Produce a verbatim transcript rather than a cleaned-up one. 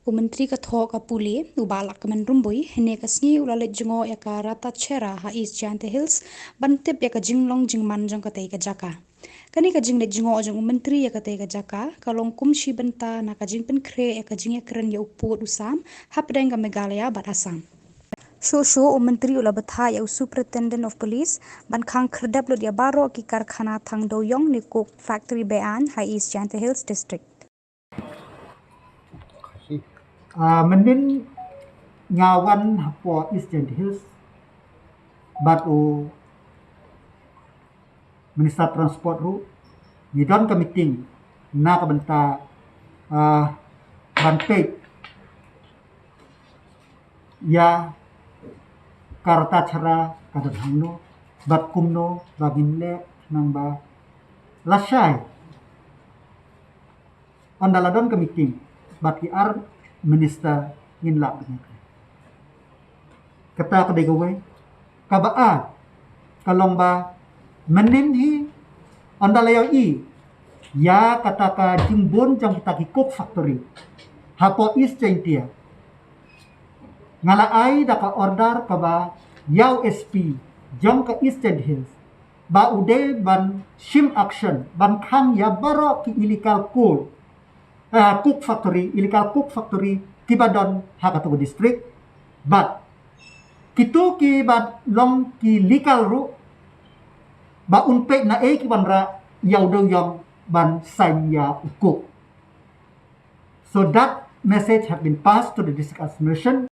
U Myntri ka thoh ka pule, u Bah Lahkmen Rymbui, hynne ka sngi u la leit jngoh ïa ka Ratacherra ha East Jaintia Hills, ban tip ïa ka jinglong jingman jong katei ka jaka. Kane ka jingleit jngoh jong u Myntri ïa katei ka jaka, ka long kum shi bynta na ka jingpynkhreh ïa ka jingïakren ïa u pud u sam, hapdeng ka Meghalaya bad Assam. Shuh shuh u Myntri u la bthah ïa u Superintendent of Police, ban khang khyrdep lut ïa baroh ki karkhana thang dewïong ne coke factory be-aiñ ha East Jaintia Hills District. Ah, mynnin nga wan hapoh East Jaintia Hills, bad u Minister Transport ruh, ngi don ka meeting, na ka bynta, ah, ban peit ïa ka Ratacherra ka don hangno, bad kumno ba ngin leh, nang ba lashai. Ynda la don ka meeting bad ki ar minister ngin lah bniah. Kata ka dei kawei. Kaba ar ka long ba mynnin hi ynda la ïohi ïa kata ka jingbun jong kita ki coke factory hapoh East Jaintia, nga la ai da ka order kaba ïa u S P jong ka East Jaintia Hills ba u dei ban shim action ban khang ïa baroh ki illegal coal, eh, coke factory, illegal coke factory kiba don ha kato ka district. Bad kito kiba long ki legal ruh, ba un peit naei ki wanrah ïa u dewïong ban saiñ ïa u coke. So that message have been passed to the district administration.